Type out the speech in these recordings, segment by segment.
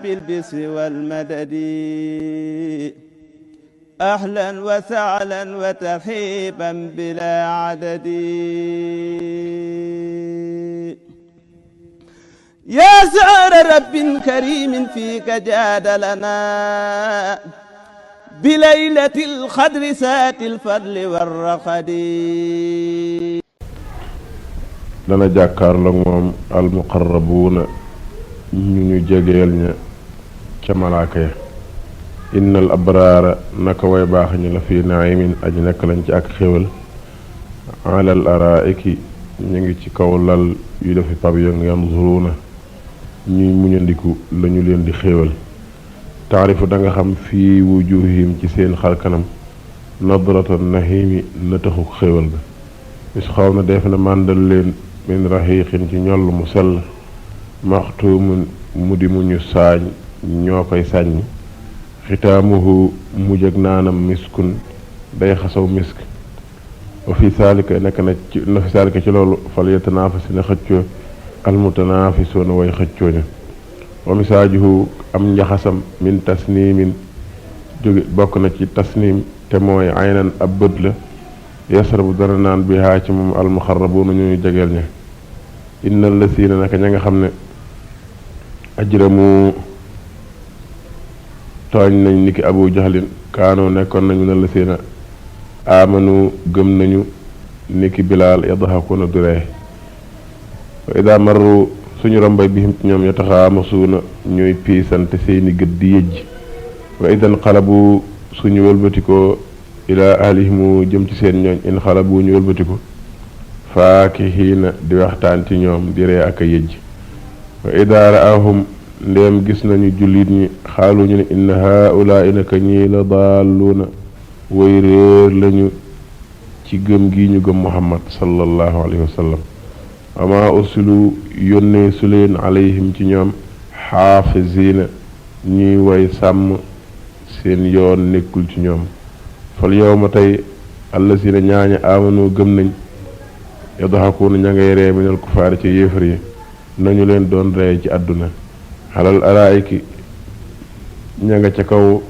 بالبسر والمدد أهلا وسهلا وترحيبا بلا عدد يا سعر رب كريم فيك جاد لنا بليلة القدر سات الفضل والرقد dana jàkkaarloog moom almuqarrabuuna ñu ñu jegeel ña ca malaaka ya innal abraara naka way baax ñi la fii naimin aji nekk lañ ci ak xéwal alal araiki ñu ngi ci kaw lal yu defi pavillon yanzuruuna ñuy muñandiku lañu leen di xéwal taarifu da nga xam fii wujuhihim ci seen xarkanam nadrata nahimi na taxu xéwal ga bis xaw na def na màndal leen min raxiixin ci ñoll mu sell maxtuumun mu di mu ñu saañ ñoo koy sàññ xitaamuhu mujj ak naanam miskun day xasaw misk wa fi saalika nekk na fi saalika ci loolu fal yatanaafasi na xëccoo almutanaafisuuna way xëccoo ña wa misaajuhu am njaxasam min tasniimin jóge bokk na ci tasniim te mooy aynan ab bët la yasrabu dana naan bi haa ci moom almuxarrabuuna ñu jegeel ña innal lasiina naka ña nga xam ne ajramu tooñ nañ niki abu jahlin kaanoo nekkoon nañu na lasiina amanu gëm nañu niki bilaal yadhakuuna du ree wa ida marru suñu rombay bihim ci ñoom yataxaamasuuna ñuy piisante seeni gët di yëjj wa idan xalabu suñu wëlbatikoo ilaa ahlihimu jëm ci seen ñooñ in xalabu ñu wëlbatiko faakihiina di waxtaan ci ñoom di ree ak a yëjj wa idaa raahum ndéem gis nañu jullit ñi xaalu ñu ne inna haa'ulaa'i naka ñii la daalluuna way réer lañu ci gëm gi ñu gëm muhammad sallallahu alayhi wa sallam wa maa ursilu yónnee su leen alayhim ci ñoom xaafiziina ñuy way sàmm seen yoon nekkul ci ñoom fal yawma tey allazina ñaaña amanu gëm nañ yadhakuuna ña ngay ree minal kufaari ci yéefar yi nañu leen doon ree ci àdduna xalal araayiki ña nga ca kaw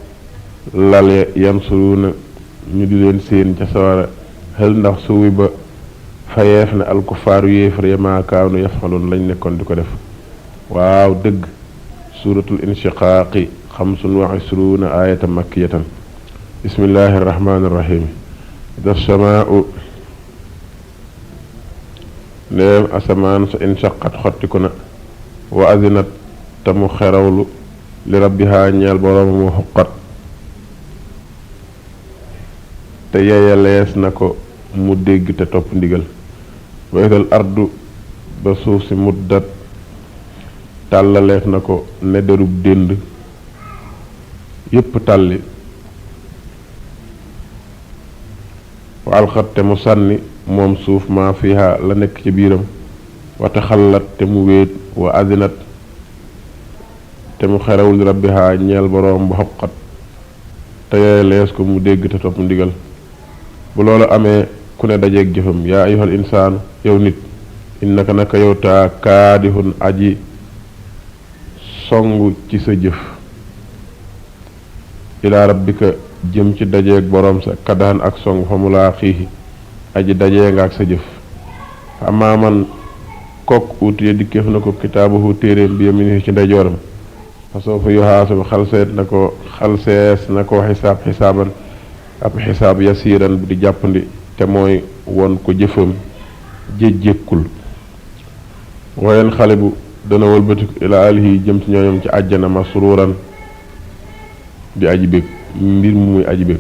lal yansuruuna ñu di leen seen ca sawara xel ndax suwi ba fayeef na alkufaaru yéefar ya maa kaanu yafaloon lañ nekkoon di ko def waaw dëgg suuratul inshiqaaqi 25 aayatan makkiyatan bismillahi irrahmani irrahim ida samaau ndéem asamaan sa inshaqat xottiku na wa azinat te mu xerawlu li rabbihaa ñeel borooma mu xuqat te yeyalees na ko mu dégg te topp ndigal wa idal ardu ba suuf si muddat tàllaleef na ko ne derub dénd yépp tàlli wa alxat te mu sànni moom suuf maa fiha la nekk ci biiram wa taxallat te mu wéet wa azinat te mu xerawul rabbiha ñeel boroom bu xaqat te yooy lees ko mu dégg te topp ndigal bu loolu amee ku ne dajeeg jëfam yaa ayyuhal insaanu yow nit innaka naka yow taa kaadihun aji songu ci sa jëf ilaa rabbika jëm ci dajeeg boroom sa kadaan ak song fa mu laa xiixi aji dajee nga ak sa jëf amaa man kook uutiye dikkeef na ko kitaabahu téeréem bi yaminihi ci ndeyjooram fa soo fa yuhaasabu xalsees na ko xisaaban ab xisaab yasiiran bi di jàppandi te mooy won ko jëfam jékkul wayen xale bu dana wëlbatiku ilaa alihi jëm ci ñooñom ci àjjana masruuran di aji bég mbir mu muy aji bég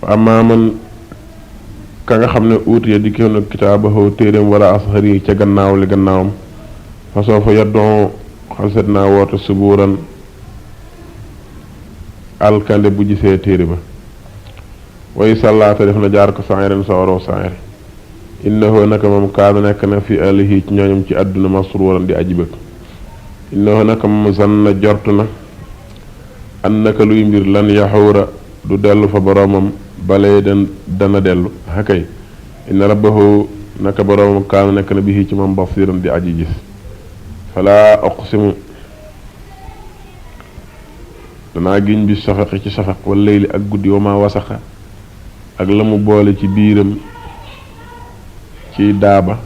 amaa man ka nga xam ne uutiye di kéw na kitaabahu téeréem wala asxari ca gannaaw li gannaawam fa soo fa yaddoo xalset naa woote subuuran alkande bu gisee téere ba way sàllaate def na jaar ko sa'ira sa waroo sa'ir innahu naka moom kaana nekk na fi alihi ci ñooñam ci àdduna masruuran di aji bég innahu naka moom zanna jort na an naka luy mbir lan yaxuura du dellu fa boroomam balee dana dellu xakay inna rabbahu naka boroomam kaana nekk na bihi ci moom basiran di aji gis falaa uqsimu danaa giñ bi safaqi ci safaq wal layli ak guddi wa ma wasaxa ak la mu boole ci biiram ci daaba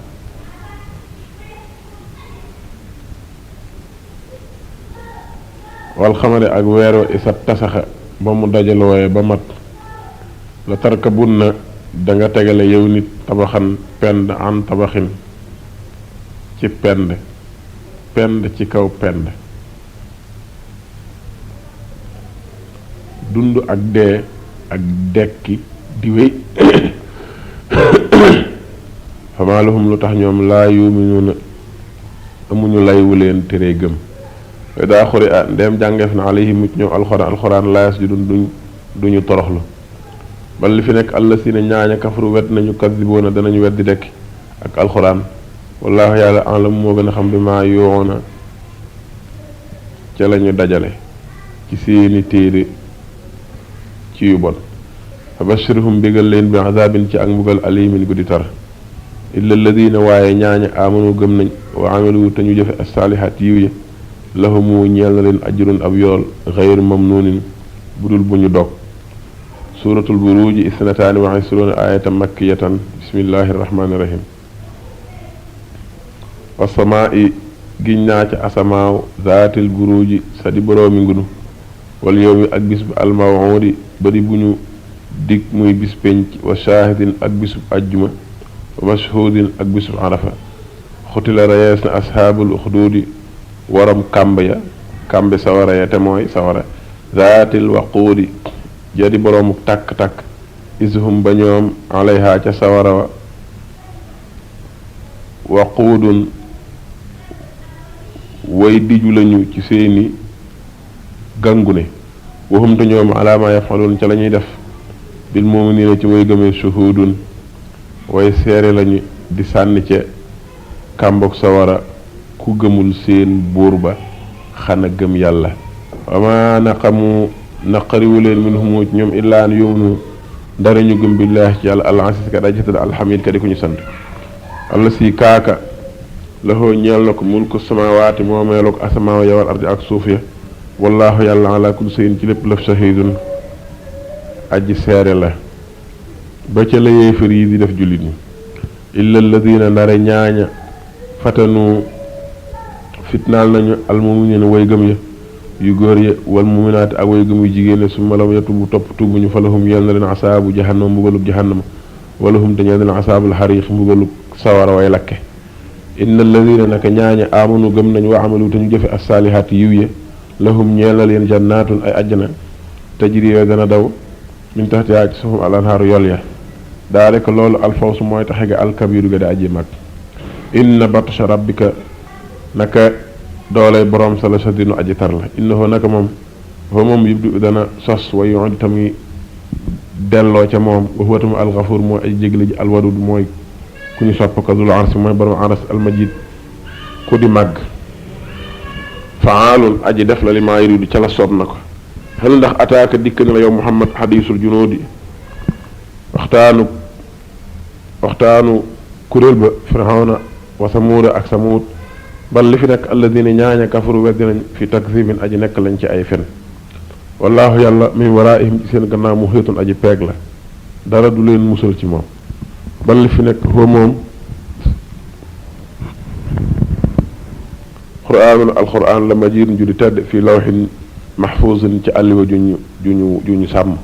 wal xamari ak weer wa isa tasaxa ba mu dajalooye ba mat la tarkabun na danga tegale yow nit tabaxan pend an tabaxin ci pend ci kaw pend dund ak dee ak dekki di wéy fama lahum lu tax ñoom laa yuminuuna amuñu lay wu leen tere gëm daa xuri a ndeem jàngeef na alayhim ci ñoom alxuraan laa yasjudun duñu toroxlu bal li fi nekk allasiina ñaaña kafaru wet nañu kasiboona danañu weddi dekk ak alxuraan wallaahu yàlla alam moo gën a xam bi maa yoona ca lañu dajale ci seeni téere ci yu bon fa bashirhum bégal leen bi azabin ci ak mbugal alimin guddi tar illa alladina waaye ñaaña amanu gëm nañ wa amilu te ñu jëfe as-saalihaat yiw ya lahumu ñeel na leen ajrun ab yool xayru mamnuunin budul bu ñu dog suuratul buruuji isnataani wa isruuna aayatan makkiyatan bismillahi rahmaani rahim wasamaa'i giñ naa ca asamaaw zaatil buruuji sa di boroomi ngunu wal yawmi ak bis bu almawuudi bari bu ñu dig muy bis penc wa shaahidin ak bisub ajjuma wa mashhuudin ak bisub arafa xutila rayees na ashaabul uxduudi waram kàmbe sawara ya te mooy sawara zaatil waquudi jadi boroomu tàkk-tàkk ishum ba ñoom alayha ca sawara wa waquudun way diju lañu ci seeni gàngune waxum te ñoom alaama yafaloon ca la ñuy def bil mu'miniina ci way gëmee shuhudun way seere lañu di sànni ca kàmbog sawara ku gëmul seen buur ba xana gëm yàlla wama naqamu naqariwu leen minhum ñoom illaa an yumnu dara ñu gëm billaahi ci yàlla al aziz ka dajatal alhamid ka di ko ñu sant alla si kaaka lahoo ñeel na ko mulku samawaati moomeelu ko asamaawa yawal ardi ak suuf ya wallaahu yàlla ala kulli shay'in ci lépp laf shahidun aji seere la ba ca la yéefar yi di def jullit ñi illa alladina ndare ñaaña fatanu fitnaal nañu almuminina way gëm ya yu góor ya wal muminaati ak way gëm yu jigéen ya su malam yatubu topp tubuñu falahum yel na leen asaabu jahannama mbugalub jahannama walahum te ñeel na leen asaabul xariix mbugalub sawara way lakke inna alladina naka ñaaña amanu gëm nañ wa amalu te ñu jëfe assaalihaati yiw ya lahum ñeel na leen jannaatun ay ajjana tajri yooyu dana daw min taxtihaa ci suufum al anhaaru yol ya daa rek loolu alfawsu mooy taxe ga alkabiru ga di aji mag inna batsha rabbika naka doolay borom sa la shadidun aji tar la innahu naka moom fa moom yubdi dana sos wa yu'id tamuy delloo ca moom wa huwa tamu alxafuur mooy aji jégle ji alwadud mooy ku ñu sopp ko dul arsi mooy borom aras almajid ku di màgg faalun aji def la li maa yuridu ca la soob na ko xel ndax ataaka dikk na la yow muhammad xadiisul junuudi waxtaanu kuréel ba firawna wa samuuda ak samuud bal li fi nekk alladina ñaaña kafaru weddi nañ fi takzibin aji nekk lañ ci ay fen wallaahu yàlla min waraihim ci seen gannaaw muhiitun aji peeg la dara du leen musal ci moom bal li fi nekk foo moom quraanul alquran la majiid ju di tedd fi lawxin mahfuuzin ci àlliwa juñu sàmm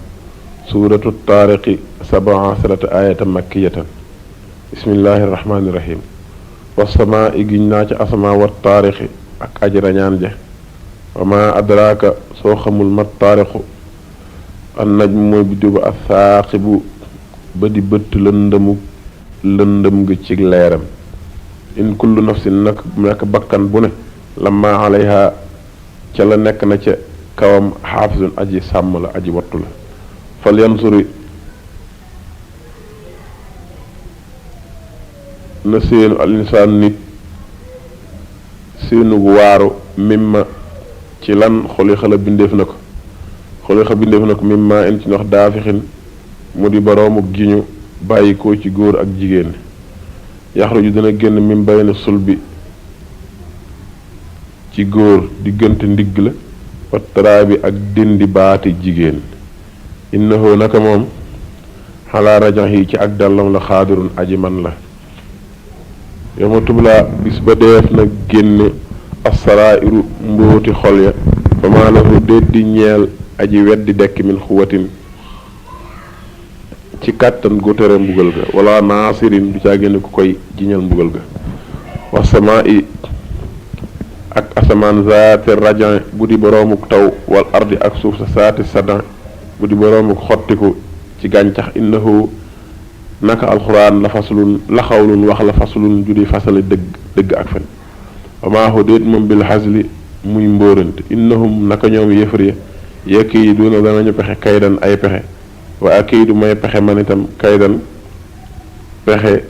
suuratu taariqi 17 ayatan makkiyatan bismillahi rahmaani rahim wasamaa i giñ naa ca asamaa wa taarixi ak aji rañaan ja wa ma adraaka soo xamul mat taarixu an najmu mooy biddiw ba ak saaqibu ba di bëtt lëndëm nga ci leeram in kullu nafsin nak bakkan bu ne lamma alayha ca la nekk na ca kawam xaafisun aji sàmm la aji wattu la fal yansuri na seenu al insaan nit seenu waaru mimma ci lan xuliqa la bindeef na ko mimma in ci ndox daafixin mu di boroomu giñu bàyyi ko ci góor ak jigéen yaxruju dana génn min bayna sulbi ci góor diggante ndigg la wa taraabi ak dindi baati jigéen innahu naka moom xalaa rajax yi ci ak dallam la xaadirun aji man la yoma tubla bis ba deef na génne asarairu mbóoti xol ya fa maa lahu déet di ñeel aji weddi dekk min xuwatin ci kàttan gu tere mbugal ga wala naasirin du caa génne ku koy jiñal mbugal ga wasamaa i ak asamaan zaati rajan bu di boroomuk taw wal ardi ak suuf sa saati sadan bu di boroomuk xottiku ci gàncax innahu naka alxuraan la faslun la xawlun wax la faslun ju di fasale dëgg ak fen wa maa hu déet moom bil xasli muy mbóorante innahum naka ñoom yëfër ya yakiiduuna danañu pexe kaydan ay pexe wa akiidu may pexe man itam kaydan pexe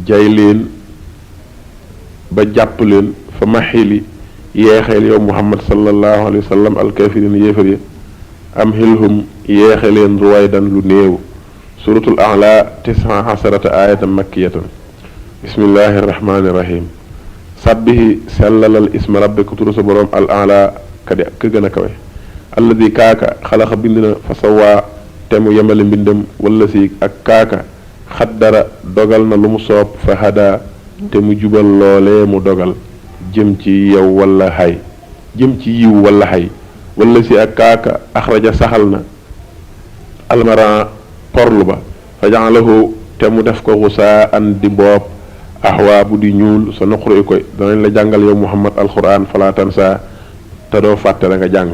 jay leen ba jàpp leen fa maxili yeexeel yow muhammad sallallahu alayhi wa sallam alkafirin yéefar ya am xilhum yeexe leen ruwaydan lu néew suratul a'la 19 ayatan makkiyatan bismillahi irrahmani irrahim sabbihi sellalal isma rabbika turu sa boroom al a'la kadi ka gën a kawe alladi kaaka xalaqa bind na fa sawaa te mu yemale mbindam wala si ak kaaka xaddara dogal na lu mu soob fa hada te mu jubal loolee mu dogal jëm ci yow wala xay jëm ci yiw wala xay wala si ak kaaka axraja saxal na almaran porlu ba fa ja'alahu te mu def ko xusaa an di boob axwaa bu di ñuul sa nuqru koy danañ la jàngal yow muhammad alquran fala tansa te doo fàtte la nga jàng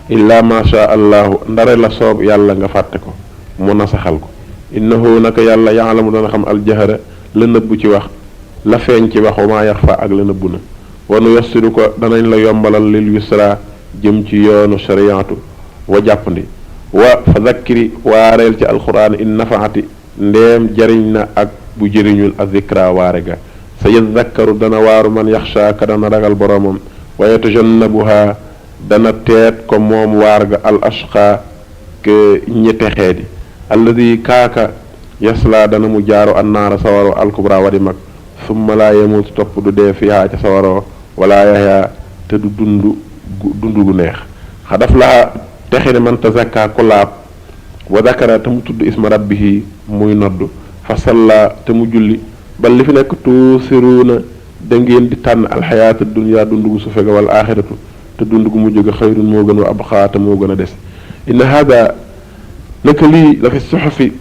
illa ma sha allahu ndare la soob yàlla nga fàtte ko mu nasaxal ko innahu naka yàlla yaalamu dana xam aljahara la nëbbu ci wax la feeñ ci wax wa maa yaxfa ak la nëbbu na wanu yassiru ko danañ la yombalal lil yusra jëm ci yoonu shariatu wa jàppandi wa fa zakkiri waareel ci alquran in nafaati ndeem jariñ na ak bu jëriñul a zikra waare ga sa yadakkaru dana waaru man yaxsha ka dana ragal boromam wa yatajannabuha dana teet ko moom waar ga al ashqa ke ñette xeedi alladi kaaka yasla dana mu jaaro annaara sawaro alkubra wadi mag summa laa yemutu topp du dee fiha ca sawaro wala yaxya te du dund gu neex xadaf laa texine man tazakka ku laab wa dakara te mu tudd isma rabbihi muy nodd fa salla te mu julli bal li fi nekk tuusiruuna da ngeen di tànn alxayaata dunya dund gu sufe ga wal axiratu te dund gu mujj ga xayrun moo gën wa abqaa te moo gën a des inna hada naka lii la fi suxufi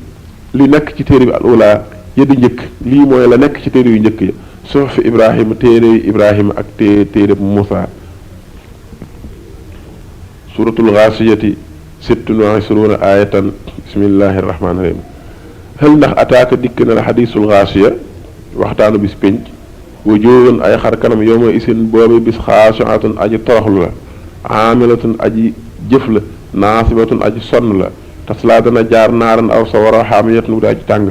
li nekk ci téere bi al ula yëddi njëkk lii mooy la nekk ci téere yu njëkk ya suxufi ibrahima téere yu ibrahima ak téere bu Muusa suratul gaasiyati 26 ayatan bismillahi rahmaani rahim xel ndax ataaka dikk na la xadisul gaasiya waxtaanu bis pénc wujuhun ay xar kanam yow ma isin boobu bis xaashi'atun aji toroxlu la aamilatun aji jëf la naasibatun aji sonn la taslaa dana jaar naaran aw sawara xaamiyatun bu di aji tàng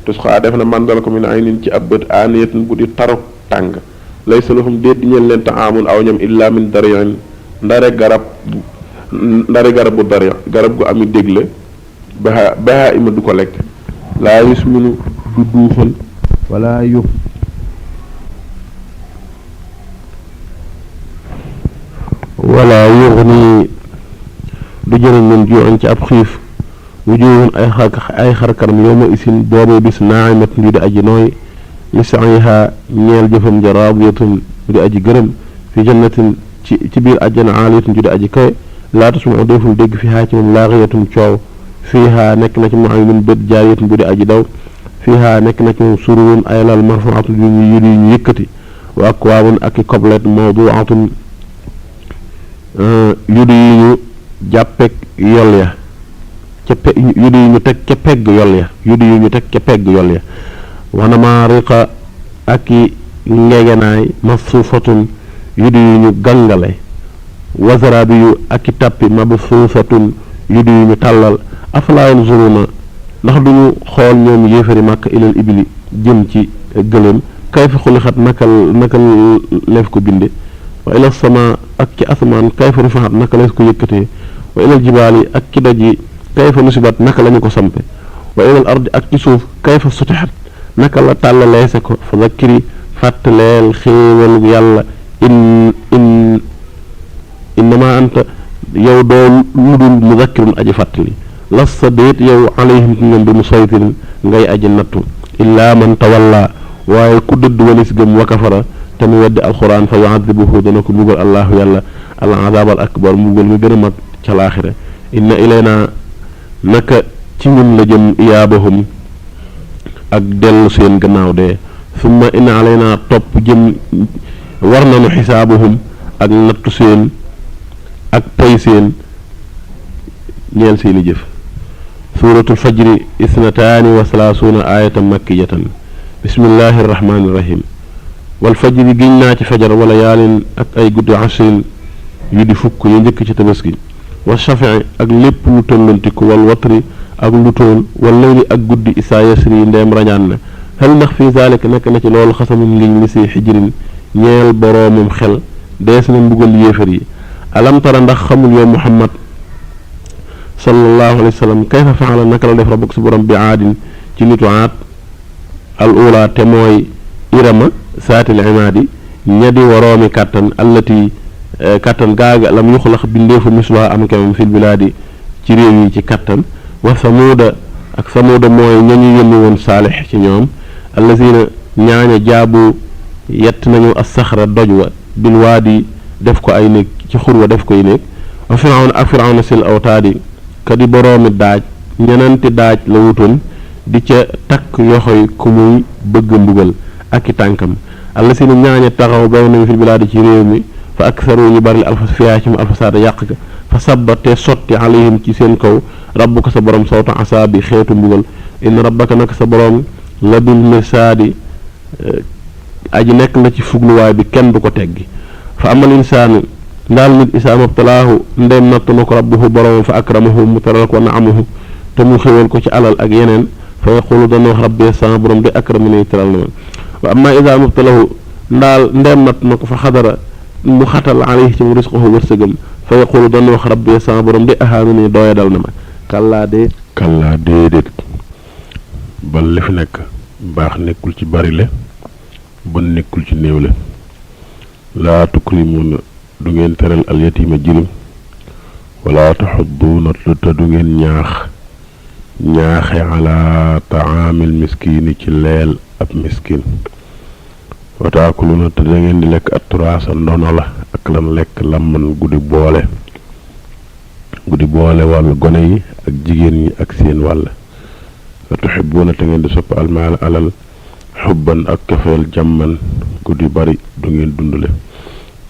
tusxaa def na mandal ko min aynin ci ab bët aaniyatun bu di taruk tàng laysa lahum déet di ñeel leen ta'aamun aw ñam illa min dari'in ndare garab bu dari garab gu ami dég la baha ima du ko lekk laa yusminu du duufal wala yux wala yuxni du jëriñ leen juuxañ ci ab xiif wujuhun ay xarkanam yow ma isin boobu bis naa'imatun yu di aji nooy li sa'iha ñeel jëfam ja raadiyatun yu di aji gërëm fi jannatin ci biir àjjana aaliyatun yu di aji kawe laa tasma'u deful dégg fi haa ci moom laaxiyatun coow fiiha nekk na ci mu ayunun bët jaariyatun bu di aji daw fiiha nekk na ci moom sururun ay lal marfu'atun yu ñu yëkkati wa akwaabun ak i koblet mawdu'atun yu di ñu jàppeg yol ya yu di ñu teg ca pegg yol ya yu di ñu teg ca pegg yol ya wa namaariqa ak i ngegenaay masuufatun yu di ñu gàngale wasaraabi yu ak i tappi mabsuusatun yu di ñu tàllal afalaa yanzuruna ndax duñu xool ñoom yéefari màkk ilal ibili jëm ci gëléem kayfa xulixat naka leef ko binde wa ilal sama ak ci asamaan kayfa rufaxat naka leef ko yëkkatee wa ilal jibaali ak ci doj yi kayfa nusibat naka lañu ko sampe wa ilal ardi ak ci suuf kayfa sutixat naka la tàllaleese ko fa zakkiri fàttaleel xéewal yàlla innama anta yow doo lu dul muzakkirun aji fàttali lasta déet yow alayhim ci ñoom bi musaytirin ngay aji nattu illaa man tawalla waaye ku dëdd walis gëm wa kafara te mu weddi alquran fa yuadibuhu dana ko mbugal allahu yàlla al azab al akbar mbugal mi gën a mag ca laaxira inna ilayna naka ci ñun la jëm iyaabahum ak dellu seen gannaaw dee summa inna alayna topp jëm war nanu xisaabahum ak nattu seen ak pay seen ñeel seeni jëf suratul fajri isnataani wa salaasuuna ayatan makkiyatan bismillahi irrahmani irrahim wal fajri giñ naa ci fajar wala yaalin ak ay guddi ashrin yu di fukk yu njëkk ci tabaski wa shafii ak lépp lu tollantiku wal watri ak lu tool wal layli ak guddi isaa yasri ndeem rañaan na hal ndax fii zaalika nekk na ci loolu xasamum ngiñ li si xijrin ñeel boroomum xel dees na mbugal yéefar yi alam tara ndax xamul yow muhammad sallallahu alayhi wa sallam kayfa faala naka la def rabbuk su borom bi aadin ci nitu aad al ula te mooy irama saatil imaadi ñadi waroomi kàttan allati kàttan gaaga lam yuxlax bindeefu misluha am kemam fil bilaadi ci réew yi ci kàttan wa samuuda ak samuuda mooy ñañu yónni woon saalix ci ñoom allazina ñaaña jaabu yett nañu as-saxra doj wa bil waadi def ko ay néeg ci xur wa def koy néeg wa firawna ak firawna sil awtaadi ka di boroomi daaj ñenanti daaj la wutoon di ca takk yoxoy ku muy bëgg mbugal ak i tànkam alla si ne ñaaña taxaw bay nañu fil bilaadi ci réew mi fa aksaru ñu bari alfa fiyaa ci mu alfasaada yàq ka fa sabba te sotti alayhim ci seen kaw rabbuka sa borom sawta asaabi xeetu mbugal inna rabbaka nag sa borom la bil mirsaadi aji nekk la ci fugluwaay bi kenn du ko teggi fa amal insaanu ndaal nit isaa mabtalaahu ndem natt na ko rabbuhu boromam fa akramahu mu teral ko naamahu te mu xéwal ko ci alal ak yeneen fa yaqulu dana wax rabbi sama borom de akramani teral na ma wa amma isaa mabtalahu ndaal ndem natt na ko fa xadara mu xatal alayhi ci mu risqahu wërsëgam fa yaqulu dana wax rabbi sama borom de ahaanani dooya dal na ma kallaa déedéet bal li fi nekk baax nekkul ci bari le bon nekkul ci néew le laa tukrimuuna du ngeen teral al yatiima jirim wala taxudduuna te du ngeen ñaaxe ala taamil miskiini ci leel ab miskin wa taakuluuna te da ngeen di lekk at turaasa ndono la ak lan lekk lamman guddi boole wàll gone yi ak jigéen ñi ak seen wàll wa tuxibbuuna te ngeen di sopp almaal alal xubban ak kafeel jàmman guddi bari du ngeen dundule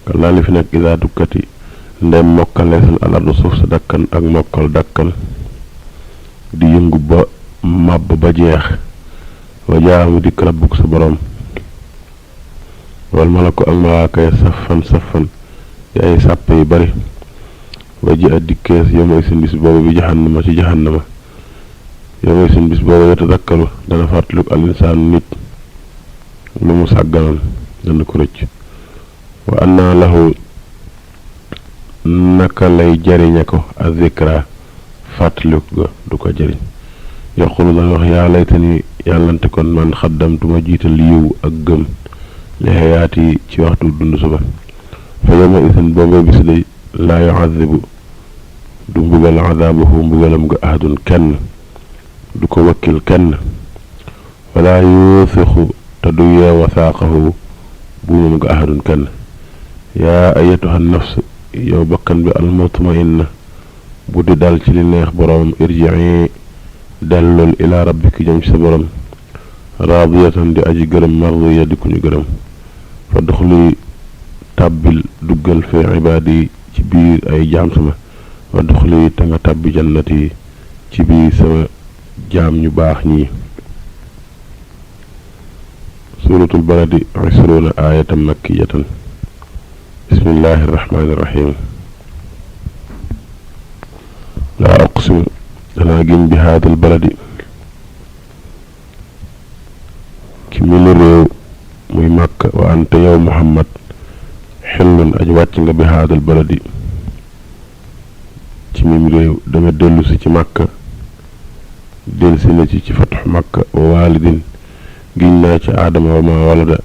kallaa li fi nekk idaa dukkati ndem mokkaleesal alardu suuf sa dakkan ak mokkal dakkan di yëngu ba màbb ba jeex wa jaamu dikk rabbuk sa borom wal malaku ak malaaka ya safan di ay sàppe yu bari wa ji a dikkees yow mooy seen bis boobu bi jahannama ci jahannama yow mooy seen bis boobu yatadakkaru dana fàttaliku al insaanu nit lu mu sàgganoon dana ko rëcc wa anna lahu naka lay jariñe ko azikra fàttaliku ga du ko jariñ yaqulu dana wax yaa laytani yàllante kon man xaddamtuma jiital yiw ak gëm li xayaati ci waxtu dund suba fa yawma isin booba bis day laa yuazibu du mbugal azaabahu mbugalam ga ahadun kenn du ko wakkil kenn wala yuusixu te du yeewa saaqahu buumam ga ahadun kenn yaa ayatuha nafs yow bakkan bi almutmainna bu di dal ci li neex boroomam irjii dellul ila rabbiki jëm ci sa borom raadiyatan di aji gërëm mardiya di ku ñu gërëm fa duxuli tàbbil duggal fi ibaadi ci biir ay jaam sama fa duxuli te nga tàbbi jannati ci biir sama jaam ñu baax ñi suratul baladi 20 ayatan makkiyatan bismillahi irrahmani irrahim laa aqsimu danaa giñ bi haadal baladi ki milu réew muy màkk wa anta yow muhammad xellun aj wàcc nga bi haadal baladi ci mim réew da nga dellusi ci màkk delsi na ci fatxu màkk wa waalidin giñ naa ci aadama wa ma walada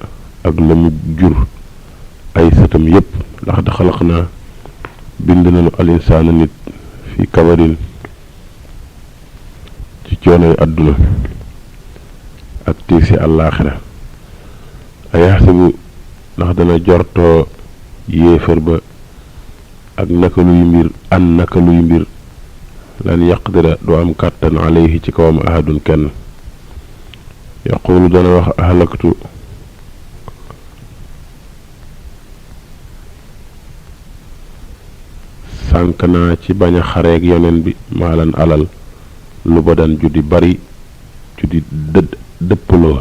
ak la mu jur ay sëtam yépp ndax da xalaq naa bind nanu al insaana nit fi kabadin ci coonoy àdduna ak tiisi àllaaxira ayaxsibu ndax dana jortoo yéefar ba ak naka luy mbir lan yaqdira du am kàttan alayhi ci kawam ahadun kenn yaqulu dana wax ahlaktu sànk naa ci bañ a xareeg yoneen bi maalan alal lu ba daan juddi bari juddi dëppaloo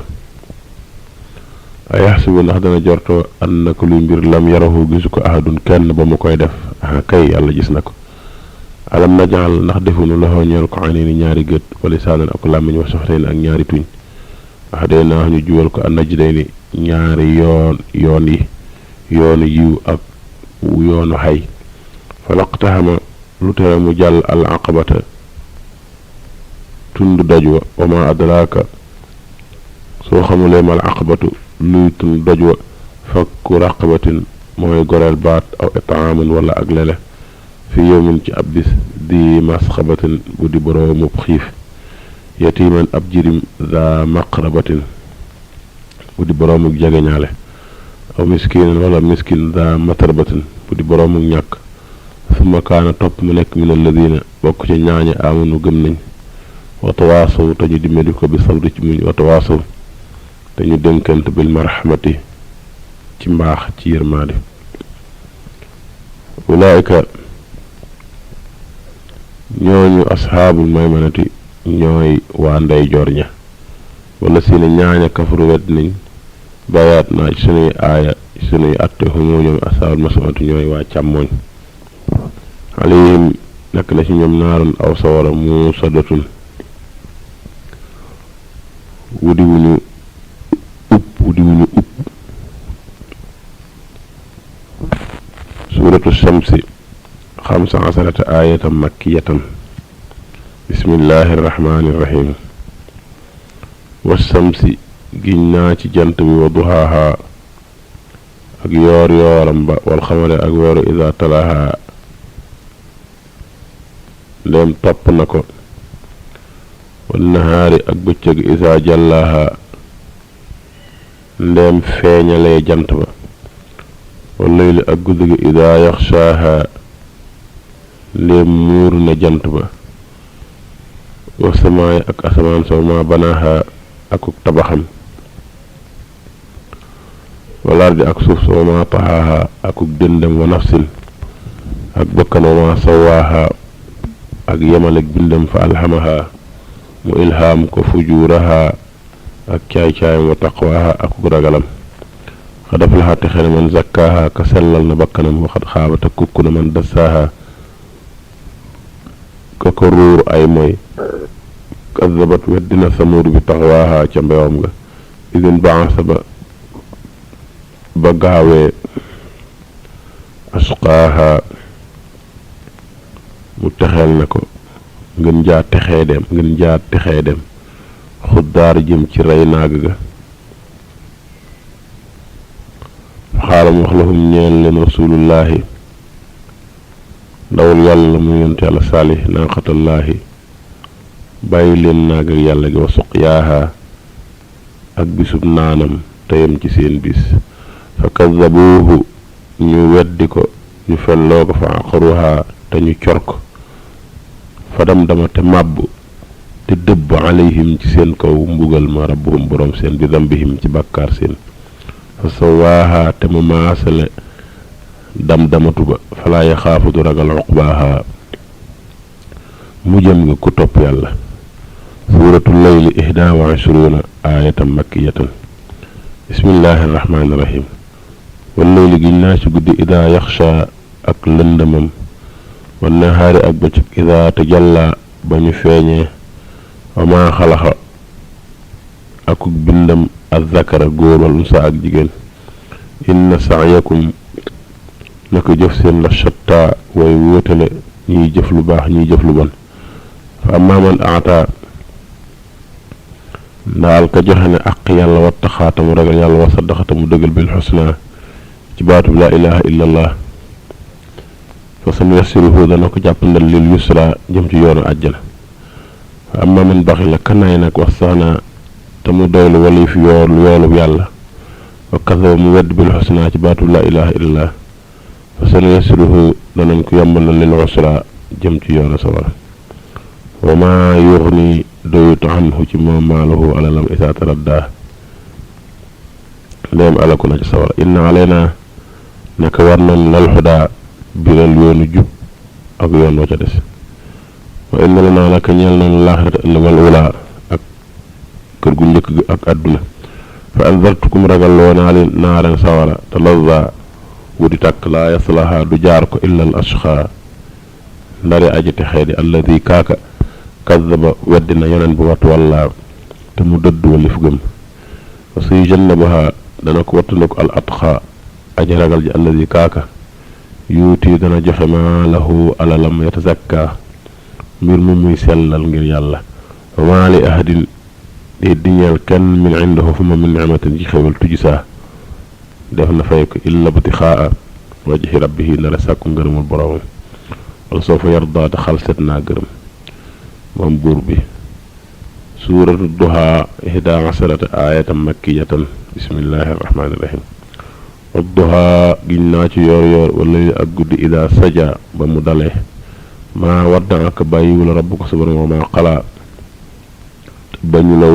ayaxsibu ndax dana jortoo an naka luy mbir lam yarahu gisu ko ahadun kenn ba mu koy def kay yàlla gis na ko alam najaal ndax defunu loxoo ñeel ko ayni ñaari gët wa lisaanan ak làmmiñ wa soxteen ak ñaari tuñ wax dee naa ñu juwal ko an najdayni ñaari yoon yi yoonu yiw ak yoonu xay falaqtaxama lu tere mu jàll al aqabata tund doj wa ma adraaka soo xamulee mal aqabatu luy tund doj wa fakku raqabatin mooy goreel baat aw itaamun wala ak lele fi yowmin ci ab bis di masxabatin bu di boroomub xiif yatiman ab jirim za maqrabatin bu di boroomuk jegeñaale aw miskinan wala miskin za matarbatin bu di boroomuk ñàkk summa kaana topp mu nekk min alladina bokk ci ñaañe amanu gëm nañ wa tawaasaw te ñu dimbali ko bi sabri ci muñ wa tawaasaw te ñu dénkante bil marhamati ci mbaax ci yërmaande ulaayika ñooñu asxaabul maymanati ñooy waa ndey joor ña wala si ne ñaaña kafaru wedd nañ bayaat naa ci sunuy aaya sunuy atte xumoo ñoom asxaabul masamati ñooy waa càmmooñ alayhim nekk na ci ñoom naarun aw sawara musadatun wudi wuñu upp suuratu shamsi 15 aayatan makkiyatan bismillahi irrahmani irrahim wassamsi giñ naa ci jant bi wa duhaaha ak yoor yooram ba wal xamare ak weeru ida talaaha ndéem topp na ko wal nahaari ak bëccëg ida jàllaaha ndéem feeñalee jant ba wal layli ak guddi gi ida yaxshaaha ndéem muur na jant ba wa samaay ak asamaan soo ma banaaha akuk tabaxam wal ardi ak suuf soo ma taxaaha akuk dëndam wa nafsin ak bakkan wa ma sawaaha ak yemal ak bindam fa alhamaha mu ilhaam ko fujuraha ak caay-caayam wa taqwaha akuk ragalam xad aflaha texe na man zakkaaha ka sellal na bakkanam waxat xaaba te kukku na man dassaaha ka ko ruur ay mooy kazzabat weddina samuud bi taxwaaha ca mbewam nga idin baasa ba gaawee asqaaha mu texeel na ko ngën jaa texee dem xuddaar jëm ci rey naag ga xaalam wax lahum ñeel leen rasulullahi ndawul yàlla mu yonent yàlla saalih naaqatallaahi bàyyi leen naag ak yàlla gi wa suqyaaha ak bisub naanam teyam ci seen bis fa kazzabuuhu ñu weddi ko ñu felloo ko fa aqaruha te ñu cor ko fa dama te màbb te dëbb alayhim ci seen kaw mbugal ma rabbuhum borom seen bi dambihim ci bàkkaar seen fa sawaaha te mu maasale damatu ba falaa yaxaafu du ragal uqbaaha mu jëm nga ku topp yàlla suuratu layli 21 aayatan makkiyatan bismillahi irrahmani irrahim wal layli giñ naa ci guddi ida yaxsha ak lëndamam wan nahaari ak bëccëg ida tajalla ba ñu feeñee wa maa xalaxa akuk bindam azzakara góor wal unsa ak jigéen inna sa'yakum naka jëf seen la shatta way wóotale ñiy jëf lu baax ñiy jëf lu bon fa amma man aata ndaal ka joxe ne aq yàlla wattaxaata mu ragal yàlla wa saddaxata mu dëggal bil xusna ci baatub laa ilaha illa allah fa sanuyassiruhu dana ko jàppandal lil yusra jëm ci yoonu àjjana fa amma man baxila kanaay nag wastaxnaa te mu doylu wali fi yoolub yàlla wa kasaba mu wedd bil xusna ci baatu laa ilaha illallah fa sanuyassiruhu danañ ko yombalal lil usra jëm ci yoonu sawara wa maa yuxni doyut anhu ci moom maaluhu alalam isaa taraddaa ndéem alaku na ci sawara inna alayna naka war nañ lal xudaa biral yoonu jub ak yoon wa ca des wa inna lanaa naka ñeel nañ laaxirata ëllëg wal ulaa ak kër gu njëkk gi ak àdduna fa anzartukum ragal loo naa leen naaran sawara te lazza wuti tàkk laa yaslaha du jaar ko illa al ashqa ndare aji te xeedi alladi kaaka kazzaba weddina yoneen bu wat walla te mu dëdd walif gëm wa suy jannabaha dana ko wattandiku al atqa aji ragal ji alladi kaaka yuuti dana joxe maa lahu alalam yatazakka mbir mu muy sellal ngir yàlla wa maa li ahadin di diñeel kenn min indahu fu ma min ni'matin ci xewal tuji saa def na fay ko illa btixaa wajhi rabbihi nara sàkku ngërëmul boroomam wala soo fa yardaa te xalset naa gërëm moom buur bi suuratu duhaa 11 aayatan makkiyatan bismillahi arrahmani irrahim wa duhaa giñ naa ci yoor yoor wala li ak guddi ida saja ba mu dalee maa wadda ak bàyyiwula rabbuka sa borom wa maa xalaa te bañu la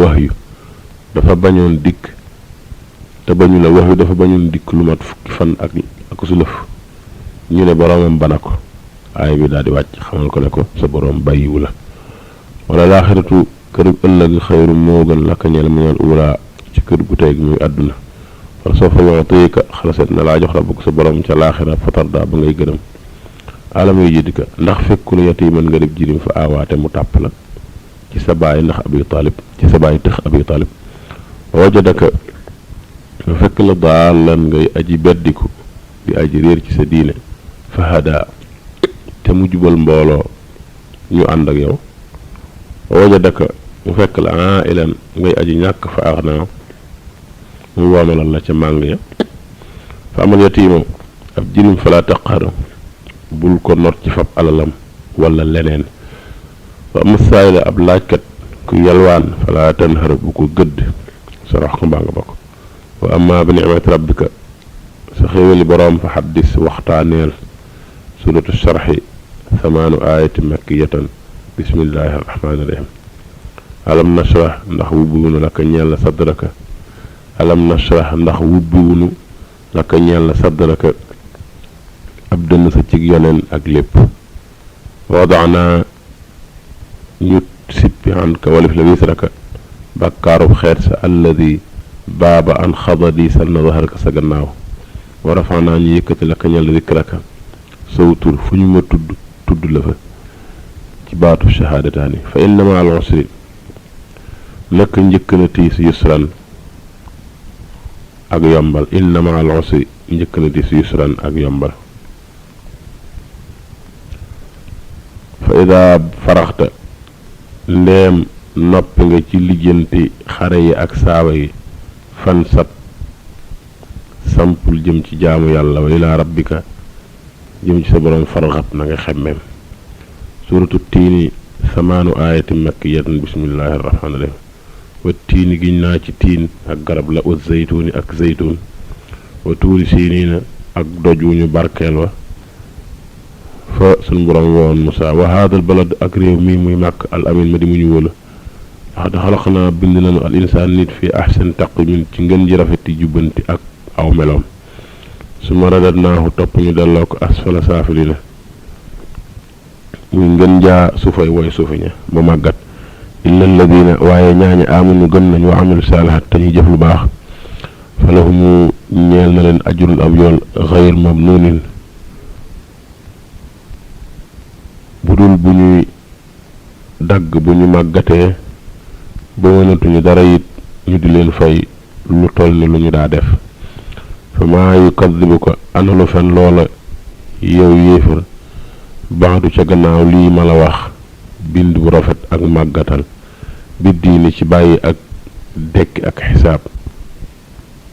wax yu dafa bañoon dikk lu mat fukki fan ak su lëf ñu ne boroomam bana ko aay bi daal di wàcc xamal ko ne ko sa boroom bàyyiwu la wala laaxiratu kërug ëllëg xayru moo gën la ka ñeel minal uulaa ci kër gu tey gi muy àdduna wala soo fa yu'tiika xalaset na laa jox rabbuka sa boroom ca laaxira fatardaa ba ngay gërëm alam yajidka ndax fekkul yatiiman nga def jirim fa aawaate mu tàpp la ci sa baay ndax abi taalib ci sa baay tëx abi taalib wajadaka nga fekk la daalan ngay aji beddiku di aji réer ci sa diine fa hada te mu jubal mbooloo ñu ànd ak yow wajadaka mu fekk la ilan ngay aji ñàkk fa axnaa mu woomalal la ca màng ya fa amal yatiima ab jirim fa laa taqhar bul ko not ci fab alalam wala leneen wa ama saayila ab laajkat ku yalwaan fa laa tanhar bu ko gëdd sarax ko mbaa nga ba ko wa amma bi ni'mati rabbika sa xéewali boroom fa xaddis waxtaaneel suratu sharxi 8 aayati makkiyatan bismillahi arrahmani irrahim alam nashrah ndax wubbiwunu laka ñeel la sadraka alam nashrah ndax wubbiwunu laka ñeel la sadraka ab dënn sa cig yoneen ak lépp wadaana ñu sippi anka walif la wisraka bàkkaarub xeet sa alladi baaba an xadadi sal na zaharka sa gannaaw wa rafaanaa ñu yëkkati la ka ñeel zikraka saw tur fu ñu ma tudd la fa ci baatu shahaadataani fa inna ma al usri naka njëkk na tiis yusran ak yombal inna ma al usri njëkk na tiis yusran ak yombal fa ida faraxta ndeem noppi nga ci lijjanti xare yi ak saaba yi fan sat sampul jëm ci jaamu yàlla wa ilaa rabbika jëm ci sa boroom farxab na nga xemmeem suratu tiini 8 aayati makkiyatan bismillahi arrahmani irrahim wa tiini giñ naa ci tiin ak garab la wa zeytuuni ak zeytuun wa tuuri siiniina ak doj wu ñu barkeel wa fa sunu boroom woon Musaa wa haadal balad ak réew mii muy màkk al amin ma di mu ñu wóola ndax da xalaq naa bind nañu al insaan nit fi ahsan taqwiim ci ngën ji rafeti jubbanti ak aw meloom su ma radadnaahu topp ñu delloo ko asfala saafiliina muy ngën jaa suufay woy suufi ña ba màggat illa alladina waaye ñaaña amanu gëm nañ wa amilu saalihaat te ñuy jëf lu baax fa lahumu ñeel na leen ajrun ab yool xayr mamnuunin bu dul bu ñuy dagg bu ñu màggatee ba mënatuñu dara it ñu di leen fay lu toll ni lu ñu daa def fa maa yukadibuka ana lu fen loola yow yéefar baadu ca gannaaw lii ma la wax bind bu rafet ak màggatal bi diini ci bàyyi ak dekki ak xisaab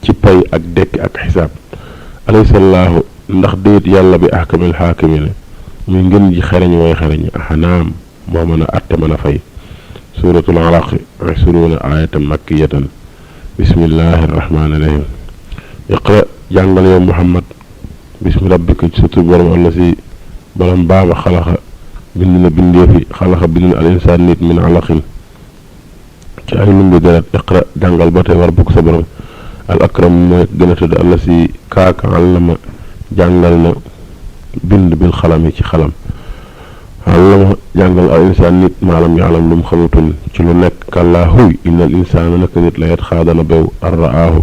ci pay ak dekki ak xisaab alaysallaahu ndax déet yàlla bi ahkamil xaakimina muy ngën ji xereñ way xereñ xanaam moo mën a atte mën a fay suratul alaq 20 ayatan makkiyatan bismillahi rahmaani rahim iqra jàngal yow muhammad bismi rabbika ci sutur borom alla si borom baaba xalaxa bind na bindeefi xalaxa bind na al insaan nit min alaqin ci ay lumbi deret iqra jàngal ba tey war bukk sa borom al akram mooy gën a tudd alla si kaaka allama jàngal na bind bil xalami ci xalam allama jàngal al insaan nit maalam yaalam lu mu xamutoon ci lu nekk kàllaa huy innal insaana naka nit la yet xaadana bew arraahu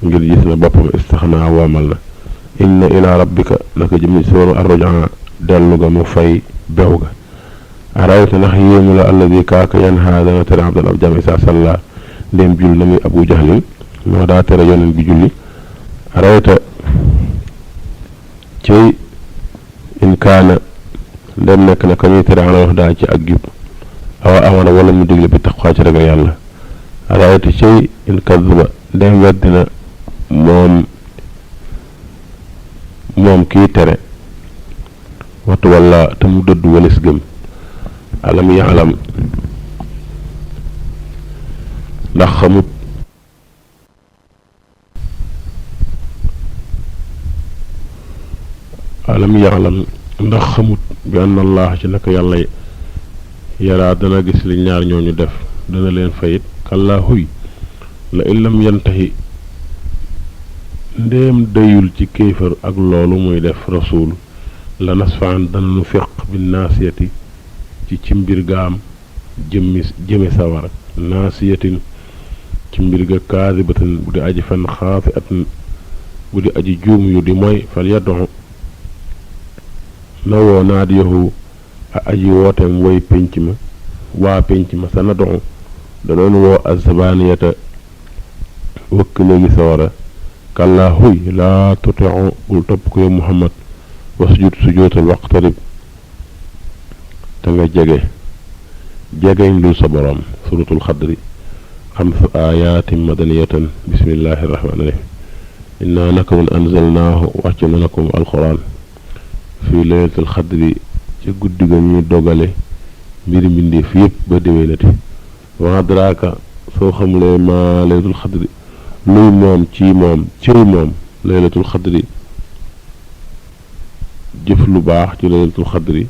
ngir gis na boppam istaxnaa woomal na inna ila rabbika naka jëm ci sooru arrujaa dellu ga mu fay bew ga arayta ndax yéemu la alladi kaaka yanhaa dana tere abdal ab jam isa salla ndéem jul na muy abu jahlin moo daa tere yoneen bi julli arayta cey in kaana ndem nekk na ka ñuy tere ala wax daa ci ak jub awa amana wala mu digle bi taqwa ci ragal yàlla arayta cey in kadba ndem weddina moom kii tere waxtu walla te mu dëddu walis gëm alam yaalam ndax xamut bi anna allah ci naka yàlla yaraa dana gis li ñaar ñooñu def dana leen fayit kàllaa huy la in lam yantahi ndéem dayul ci kéefër ak loolu muy def rasul la nasfaan dana nu fiq bi naasiyati ci mbir gaam jëme sawara naasiyatin ci mbir ga kaadibatan bu di aji fen xaati at bu di aji juum yu di mooy fal yaddu na woo naadiyahu a aji wooteem woy pénc ma waa pénc ma sa naddu danoon woo azzabaniyata wëkk léegi sawara kàllaa huy laa tutixu bul topp ko yow muhammad wasjud sujootal waqtarib te nga jegeñ lul sa boroom suratul xadri 5 ayatin madaniyatan bismillahi rahmaani rahim inna naka mun anzalnaahu wàcce na nakum alquran fii laylatul xadri ci guddi ga ñuy dogale mbiri mbindeef yépp ba déwénati wa adraaka soo xamulee ma laylatul xadri luy moom ci moom laylatul xadri jëf lu baax ci laylatul xadri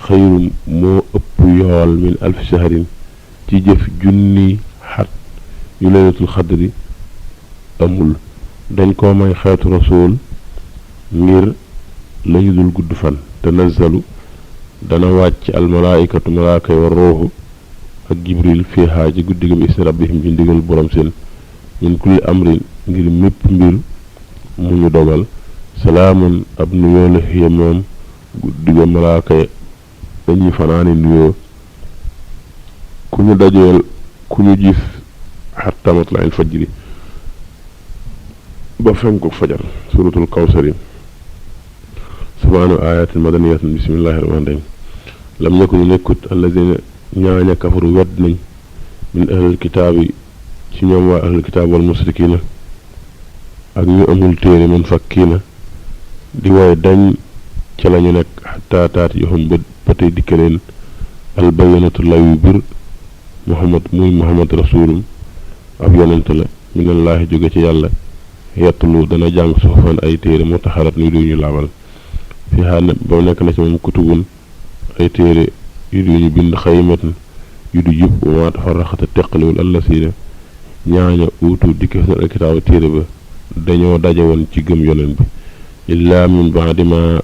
xëyrum moo ëpp yool min alfi shahrin ci jëf junni xat yu laylatul xadri amul dañ koo may xeetu rasul ngir lañu dul gudd fan tanazzalu dana wàcc almalaaikatu malaaka yi war ruuxu ak jibril fiihaa ci guddi gam isni rabbihim ci ndigal borom seen min kulli amrin ngir mépp mbir mu ñu dogal salaamun ab nuyoo la xiya moom guddi ga malaaka dañuy fanaani nuyoo ku ñu dajeel ku ñu gis xatta matla'il fajri ba fenku fajar suratul kawsari subhaanahu ayatin madaniyatan bismillahi rahmaani rahim lam yakunu nekkut allazina ñaaña kafaru wedd nañ min ahlil kitaabi ci ñoom waa ahlil kitaab wal musrikiina ak ñu amul téere man fakkiina di way dañ ca lañu nekk xataa taat yoxum ba tey dikke leen albayanatu layu bir muhammad rasulum ab yonent la minallaahi jóge ci yàlla yettulu dana jàng suxufan ay téere mu taxarat ni duñu laabal fi xaar ba nekk na ci moom kutubun ay téere yu duñu bind xaymatan yu du jub wa maa tafarraxata teqaliwul allasiina ñaaña uutu dikke seen alkitaabu téere ba dañoo daje woon ci gëm yonent bi illaa min baadi ma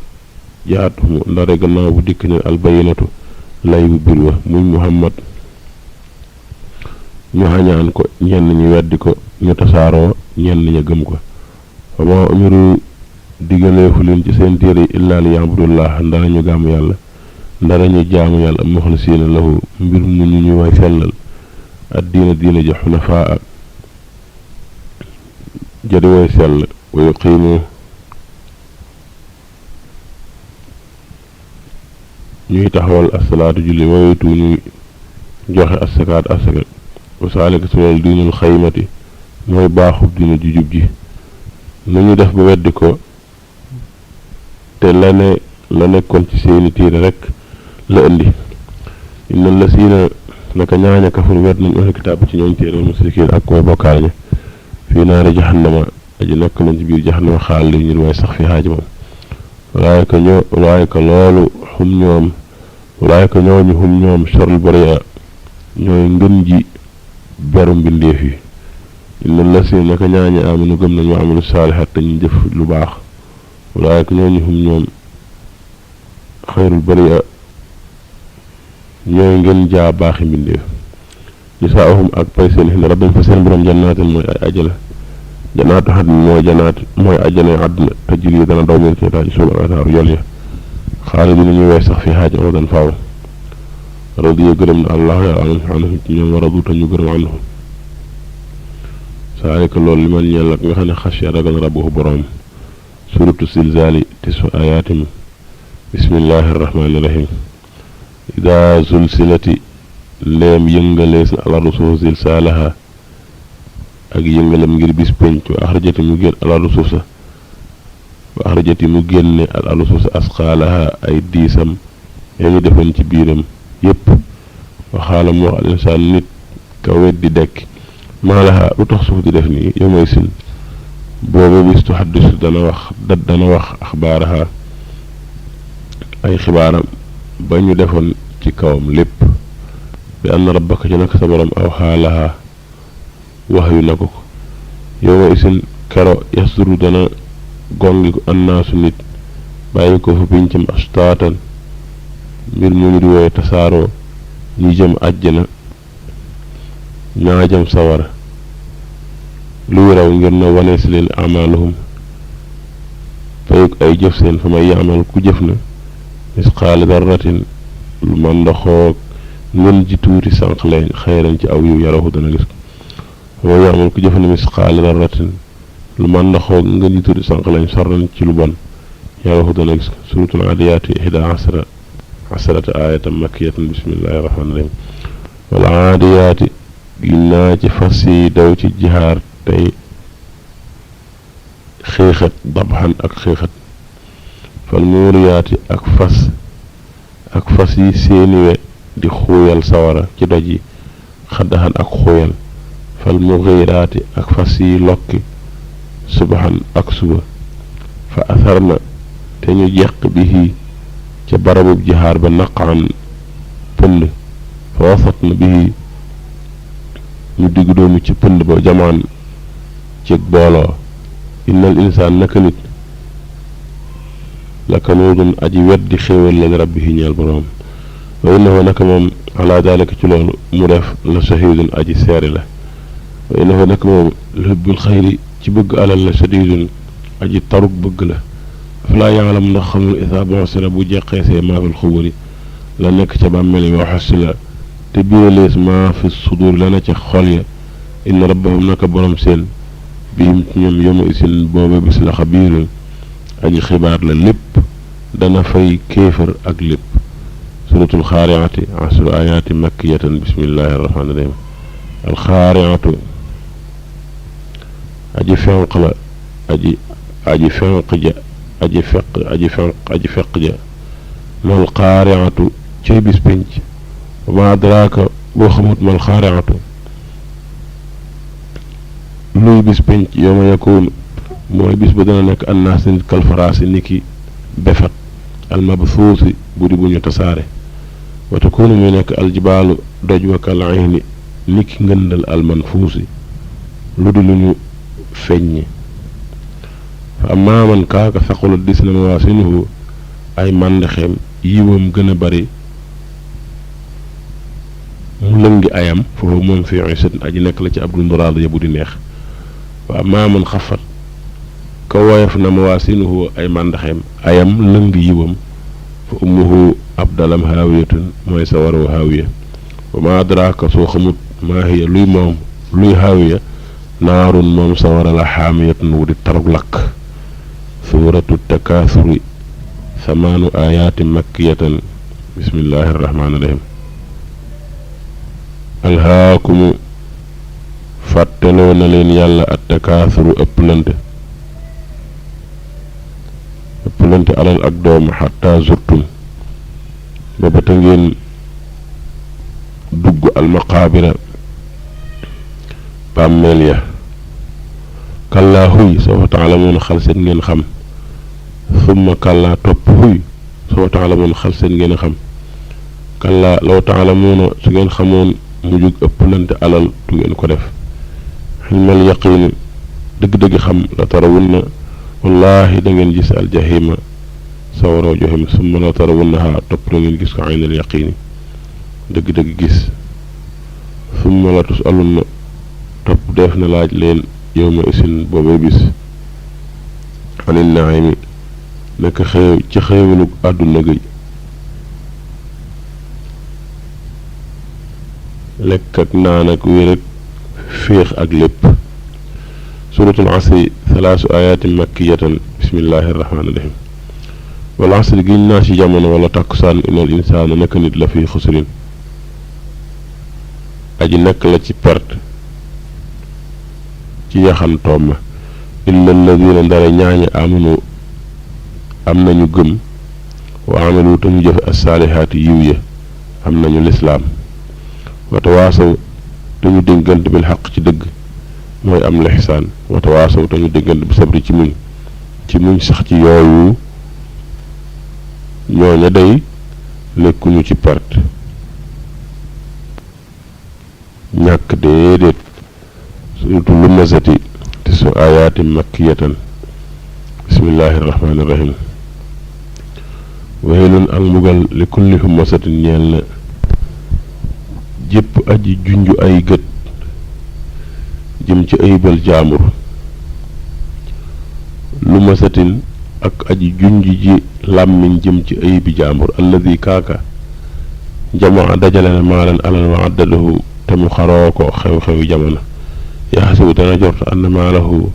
jaatuhum ndare gannaaw bu dikk ne albayinatu lay bu bir wa muy muhammad ñu xañaan ko ñenn ñi weddi ko ñu tasaaroo ñenn ña gëm ko fa ma umiru digaleefu leen ci seen téere yi illaa li ya'budullah ndara ñu gàmm yàlla ndara ñu jaamu yàlla muxlisiina lahu mbir mu ñu way sellal addiina diina ji xunafaa jadi way sell wa yuqiimu ñuy taxawal asalaatu julli waytu ñuy joxe asakaat asaka wa saalika si loolu diinul xaymati mooy baaxub dina ju jub ji nu ñu def ba weddi ko te la nekkoon ci seeni téere rek la indi inna lasina naka ñaaña kafur wet nañ ahlu kitaab ci ñooñ téere musrikiin ak koy bokkaale ña fii naari jahannama aji nekk nañ ci biir jahannama xaal li ñun way sax fi xaaji moom ulaayka loolu xum ñoom ulaayka ñooñu xum ñoom sharul bariya ñooy ngën ji beru mbindeef yi inna lasina naka ñaaña amanu gëm nañ wa amalu saalihaat te ñu jëf lu baax ulaayka ñooñu xum ñoom xayrul bariya ñooy ngeen jaa baaxi mbindeef jasaahum ak pay seen xin rabbim fa seen borom jannaatin mooy ay ajana jannaatu xadn mooy ajana àdduna tajri dana daw min ci suul anhaaru yool ya xaalidina ñu wees sax fi xaaj abadan faaw radiya gërëm na allah yàlla anhum ci ñoom war a duuta ñu gërëm anhum saalika loolu li man ñeel ak nga xam ne xasya ragal rabbuhu borom suratu silzaali tisu ayaatim bismillahi arrahmani irrahim ida zulsilati ndeem yëngalees na alardu suuf zilsaalaha ak yëngalam ngir bis penc wa axrajati mu génn alardu suuf sa wa axrajati mu génne alardu suuf sa asqaalaha ay diisam yaa ñu defoon ci biiram yépp waxaala mu wax al insaan nit ka weddi dekk maa laha lu tax suuf di def nii yow may sin booba bis tu xaddisu dana wax axbaaraha ay xibaaram ba ñu defoon ci kawam lépp bi anna rabbaka ci naka sa borom aw xaalaha wax yu na ko yow ma isin kero yasduru dana gongi ko annaasu nit bàyyi ko fa pincam astaatan mbir mu ñu di wooye tasaaroo ñi jëm àjjana ñaa jëm sawara luy raw ngir na wane si leen amaaluhum fayug ay jëf seen fa may yaamal ku jëf na misqaali darratin lu ma ndoxoog ngën ji tuuti sànq leen xayran ci aw yu yarahu dana gis ko fa may yaamal ku jëf na misqaali darratin lu ma ndoxoog ngën ji tuuti sànq leen sarran ci lu bon yarahu dana gis ko suratul aadiyaati ihda asarata ayatan makkiyatan bismillahi rahmaani rahim wal aadiyaati ginnaa ci fas yi daw ci jihaar tey xiixat dabxan ak xiixat fal muuriyaati ak fas yi seeniwe di xuuyal sawara ci doj yi xaddaxan ak xuuyal fal muxiiraati ak fas yi lokki subaxan ak suba fa asarna te ñu jeq bihi ca barabub jihaar ba naqaan pënd fa wasatna bihi ñu digg doomu ci pënd ba jamaan ci booloo innal insaan naka nit la kanuudun aji weddi xéewal la rabbihi ñeel boroom wa innahu naka moom ala daalika ci loolu mu def la shahidun aji seere la wa innahu naka moom la hubbul xayri ci bëgg alal la shadidun aji tarug bëgg la falaa yaalam ndax xamul isaa bonsira bu jeqeesee maa fil xuburi la nekk ca bàmmeel yi waxasi la te biiralees maa fi sudur la na ca xol ya inna rabbahum naka borom seen bihim ci ñoom yoma isin booba bis la xabiirun aji xibaar la lépp dana fay kéefër ak lépp suratul xaariati asru ayaati makkiyatan bismillahi arrahmaani rahim alxaariatu aji fenq la aji fenq ja aji feq ja mal xaariatu cay bis penc ma adraaka boo xamut mal xaariatu luy bis penc yawma yakun mooy bis ba dana nekk annaas nit kalfaraasi niki befat almabsuusi budi bu ñu tasaare wa takunu muy nekk aljibaalu doj wa kal ayni niki ngëndal almanfuusi lu di lu ñu feññi fa amma man kaaka saqulat dis na mawaasinuhu ay màndaxeem yiwam gën a bari mu lëngi ayam foofu moom fi iisatin aji nekk la ci ab dund raadiya bu di neex wa amma man xafat ka woyof na mawaasinuhu ay màndaxeem ayam lëng yiwam fa ummuhu ab dalam haawiyatun mooy sa waru haawiya wa ma adraaka soo xamut maa hiya luy haawiya naarun moom sa wara la xaamiyatun wu di tarug lakk suuratu takaasuri samaanu ayaati makkiyatan bismillahi arrahmaani rahim alhaakumu fàtteloo na leen yàlla at takaasuru ëpplante ëppalante alal ak doom xatta zurtum ba bata ngeen dugg almaqaabira bàmmeel ya kallaa xuy sawfa taalamuuna xal seen ngeen xam summa kallaa topp xuy sawfa taalamuuna xal seen ngeen xam kallaa law taalamuuna su ngeen xamoon mu jug ëppalante alal du ngeen ko def xilmal yaqiini dëgg-dëgg xam la tarawunna wallaahi da ngeen gis aljahima sawaroo joxim summa la tarawunnaha topp da ngeen gis ko aynal yaqiini dëgg-dëgg gis summa la tusalunna topp def na laaj leen yawma isin boobee bis anin naimi nekk xew ci xewalu àdduna gi lekk ak naan ak wér ak féex ak lépp suratul asri thalaasu ayatin makkiyatan bismillahi rahmaani rahim wal asri giñ naa ci jamono wala takkusaan inal insaana nekk nit la fi xusrin aji nekk la ci perte ci yaxantoom ma illa alladina ndara ñaaña amanu am nañu gëm wa amalu te ñu jëfe assaalihaati yiw ya am nañu lislaam wata waasaw te ñu dénkante bil xaq ci dëgg mooy am lixsaan wata waasaw te ñu dénkante bi sabri ci muñ sax ci yooyu ñooña day nekkuñu ci perte ñàkk déedéet surtout lu masati te su ayaati makkiyatan bismillahi rahmaani rahim waylun al mbugal li kulli humasatin ñeel na jépp aji junju ay gët jëm ci ayibal jaamur lu masatin ak aji junj ji làmmiñ jëm ci ayibi jaamur alladi kaaka jamaa dajale na maalan alal wa addadahu te mu xaroo ko xew-xewi jamono yaxasibu dana jort anna maalahu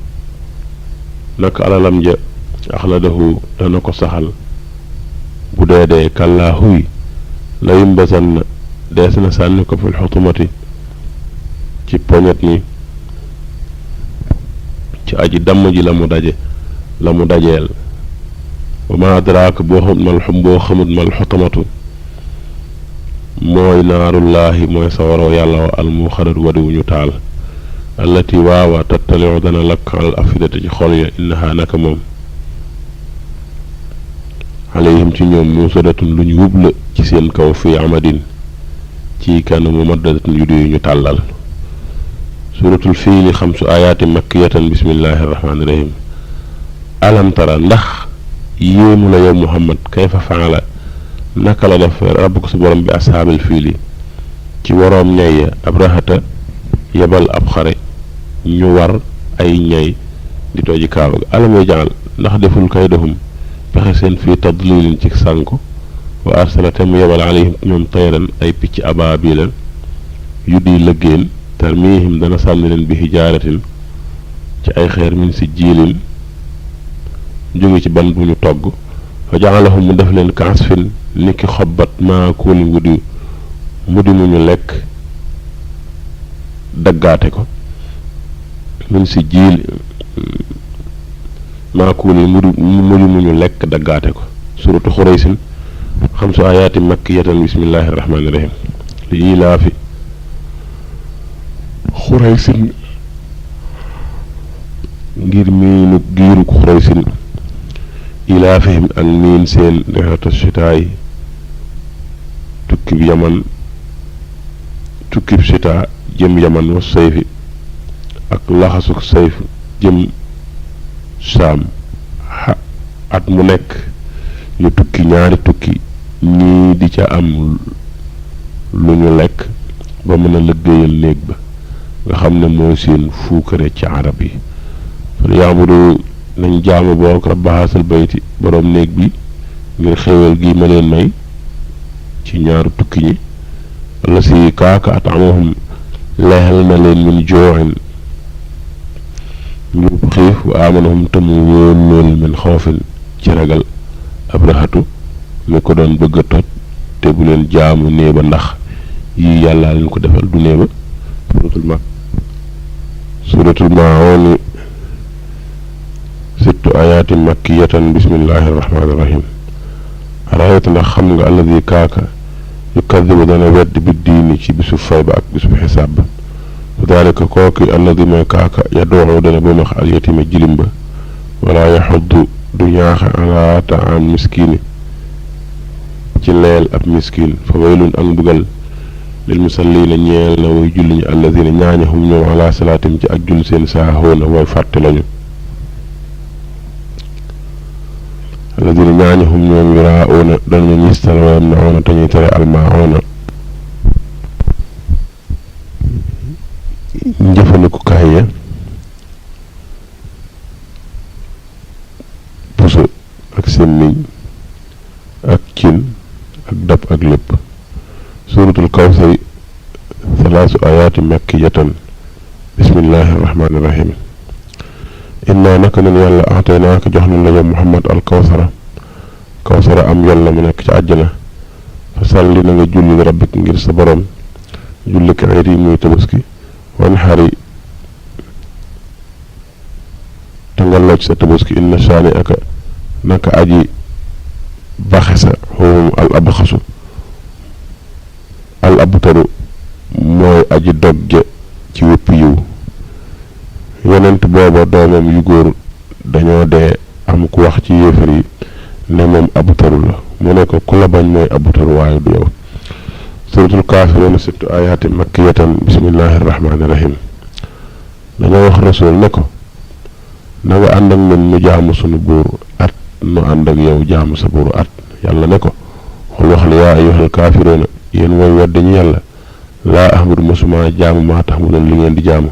naka alalam ja axladahu dana ko saxal bu dee kallaa huy la yumbasan na dees na sànni ko fil xutumati ci poñet mi ci aji damm ji la mu dajeel wa ma adraaka boo xamut mal xutamatu mooy naarullaahi mooy sawaroo yàlla wa al mu xadat wadiwu ñu taal allati waawa tattaliu dana lakk al afidata ci xol ya innaha naka moom alayhim ci ñoom muusadatun lu ñu wubla ci seen kaw fi amadin ci kenn mu maddadatun yu di ñu tàllal suratul fiili xamsu ayaati makkiyatan bismillahi rahmaani rahim alam tara ndax yéemu la yow muhammad kayfa faala naka la def rabbuka sa borom bi ashaabil fiili ci waroom ñay ya abrahata yebal ab xare ñu war ay ñay di tooji kaaba ga alam yajal ndax deful kaydahum pexe seen fii tadlilin ci sànko wa arsala te mu yebal alayhim ñoom tayran ay picc abaabilan yu di lëggéen tarmihim dana sànni leen bi hijaaratin ci ay xeer min si jiilin jóge ci ban bu ñu togg fa jaalahum mu def leen kaasfin niki xobbat maakuuli mu di mu ñu lekk daggaate ko min si jiil maakuuli mu ñu lekk daggaate ko suratu xuraysin xamsu ayaati makkiyatan bismillahi rahmaani rahim li ilaafi xuraysin ngir miinu giiruk xuraysin ilaafihim ak miin seen rexata sitaay tukkib yaman tukkib sitaa jëm yaman wa sayfi ak laxasuk sayf jëm saam at mu nekk ñu tukki ñaari tukki ñii di ca am lu ñu lekk ba mën a liggéeyal néeg ba nga xam ne mooy seen fuukare ci arab yi fal yaabudu nañ jaamu boog rabba haasal bayti boroom néeg bi ngir xéewal gi ma leen may ci ñaaru tukki ñi walla si kaaka atamahum leexal na leen min jooxin ngir xiif wa amanahum te mu wóol lool min xawfin ci ragal abrahatu mi ko doon bëgg a toj te bu leen jaamu néeba ndax yii yàllaa leen ko defal du néeba suratul maa'uun sittu ayaatin makkiyatan bismillahi rahmaani rahim arayta ndax xam nga alladi kaaka yukadibu dana wedd bi diini ci bisu fay ba ak bisu xisaab ba daalika kooki alladi mooy kaaka yadooxu dana bu max al yatima jilim ba wala yaxuddu du ñaaxe ala taam miskini ci leel ab miskin fa waylun ak mbugal lil musallina ñeel na way julli ñi alladina ñaaña hum ñoom ala salaatim ci ak julli seen saahoona way fàtte lañu alladina ñaaña hum ñoom yuraa'uuna dañu ñistal wa yamna'uuna te ñuy tere almaa'uuna njëfandikukaay ya puso ak semmiñ ak cin ak dab ak lépp suuratul kawsari salaasu ayaati makkiyatan bismillahi rahmaani rahim inna naka nun yàlla ataynaaka jox nañ la yow muhammad al kawsara am yoon la mu nekk ci àjjana fa salli na nga julli rabbik ngir sa borom julli ki ayit yi muy tabaski wan xari te nga loj sa tabaski inna shaani aka naka aji baxe sa xowum al abxasu al abtaru mooy aji dogge ci wépp yiw yonent booba doomam yu góor dañoo dee am ku wax ci yéefar yi ne moom abtaru la mu ne ko ku la bañ mooy abtaru waaye du yow suratul kaafiruun sittu ayaati makkiyatan bismillahi rahmaani rahim dañoo wax rasul ne ko na nga ànd ak ñun ñu jaamu sunu buur at nu ànd ak yow jaamu sa buuru at yàlla ne ko xul waxal yaa ayyuhal kaafiruuna yéen way weddi ñu yàlla laa ahmadu masuma jaamu maa tax mu doon li ngeen di jaamu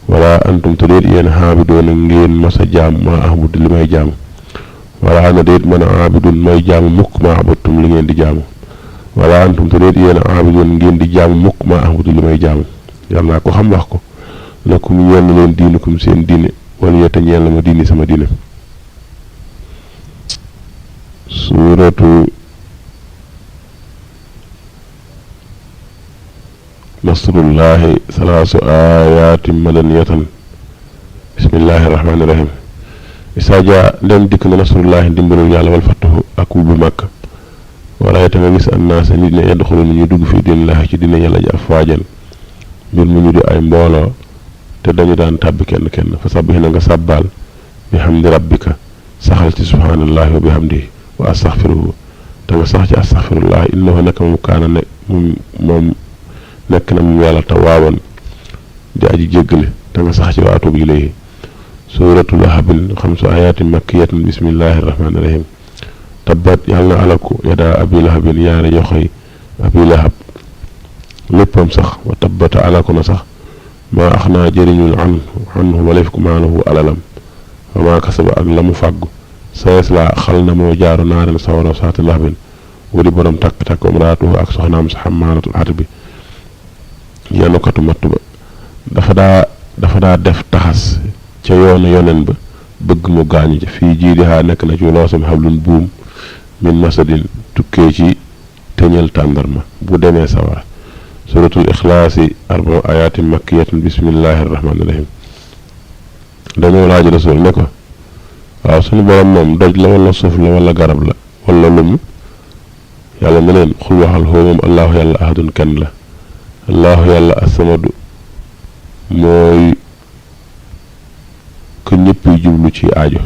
wala antum te déet yéen xaabidoona ngeen masa jaamu maa ahmadu li may jaamu wala ana déet mën a aabidun may jaamu mukk maa abattum li ngeen di jaamu wala antum te déet yéen aabidoon ngeen di jaamu mukk maa ahmadu li may jaamu yàlla ko xam wax ko lakum ñeel leen diinukum seen diine wala yete ñeel na ma diini sama diine suuratu nasrullahi salaasu ayatin madaniyatan bismillahi rahmaani rahim isaa jaa ndem dikk na nasrullahi ndimbalul yàlla wal fatahu ak ubbi màkk wala yete nga gis annaasa nit ne yadxulu ñu dugg fi diinillaahi ci dina yàlla ji afwaajan mbir mu ñu di ay mbooloo te dañu daan tàbbi kenn kenn fa sabbih na nga sàbbaal bi hamdi rabbika saxal ci subhaanallahi wa bihamdihi wa astaxfiruhu te nga sax ci astaxfirullahi innahu nekk moom kaana ne moom nekk na moom yàlla tawaaban di aji jéggale te nga sax ci wa atuubu ilayhi suuratu lahabin xamsu ayaatin makkiyatan bismillahi rahmaani rahim tabbat yàlla na alaku yadaa abi lahabin yaari yoxoy abi lahab léppam sax wa tabbata alaku na sax maa ax naa jëriñul anhu walef ku maalahu alalam wa maa kasaba ak la mu fàggu saes la xal na moo jaaru naaren sawara saati lahabin wudi borom takk-takk umraatuhu ak soxnaam sa xammaanatul at bi yenukatu matt ba dafa daa def taxas ca yoonu yonen ba bëgg mu gaañu ca fii jiidihaa nekk na ci loosam xablun buum min masadin tukkee ci teñal tàndarma bu demee sawara suratul ixlaasi arba ayatin makkiyatan bismillahi rahmaani rahim dañoo laaj rasul ne ko waaw suñu borom moom doj la wala suuf la wala garab la wala lumu yàlla ne leen xul waxal xoo moom allahu yàlla ahadun kenn la allahu yàlla asamadu mooy ko ñëpp jublu ci aajo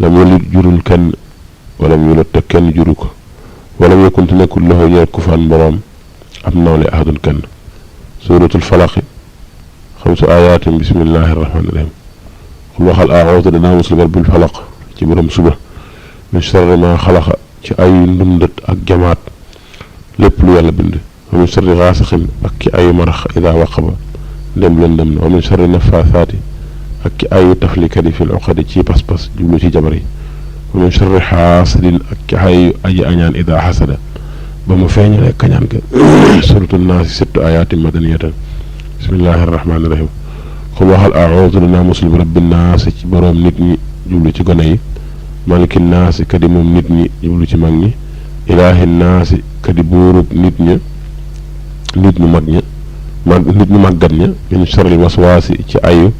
lam yalid jurul kenn walam yulad te kenn juru ko walam yakunte nekkul loxo ñeer kufaan boroom am nawle ahadun kenn suratul falaqi xamsu ayatin bismillahi rahmaani rahim xul waxal aawuudu danaa muslu rabbil falaq ci borom suba min sharri ma xalaqa ci ay ndundat ak jamaat lépp lu yàlla bind wa min sharri gaasaqin ak ci ay marax ida waqaba ndem lëndëm na wa min sharri nafaasaati ak ci ay taflikat yi fil uqadi ci pas-pas jublu ci jabar yi wa min sharri xaasidin ak ci ay aji añaan ida xasada ba mu feeñalee kañaan ga suratu naasi sittu ayatin madaniyatan bismillahi rahmaani rahim xul waxal aawuudu danaa muslu bi rabbi naasi ci boroom nit ñi jublu ci gone yi maliki naasi kadi moom nit ñi jublu ci mag ñi ilaahi naasi kadi buurub nit ña nit ñu mag ña nit ñu màggat ña min sharri waswaasi ci ayu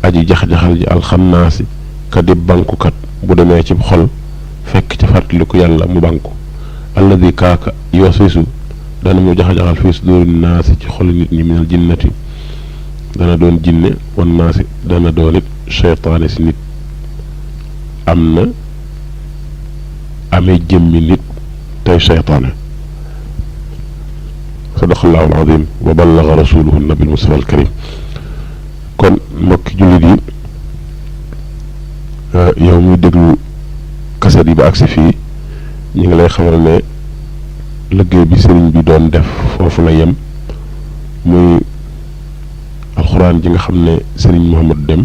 aji jax-jaxal ji alxannaasi ka di bankukat bu demee ci xol fekk ci fàttaliku yàlla mu banku alladi kaaka yoosisu dana mu jaxa-jaxal fii suduuri naasi ci xol nit ñi minal jinnati dana doon jinne wan naasi dana doon it seytaane si nit am na amee jëmmi nit tey seytaane sadaqallahu alazim wa ballaga rasuluhu nabil mustafa al karim kon mbokki jullit yi yow muy déglu kaset yi ba agsi fii ñu ngi lay xamal ne liggéey bi sëriñ bi doon def foofu la yem muy alxuraan ji nga xam ne sëriñ Mouhamadou Deme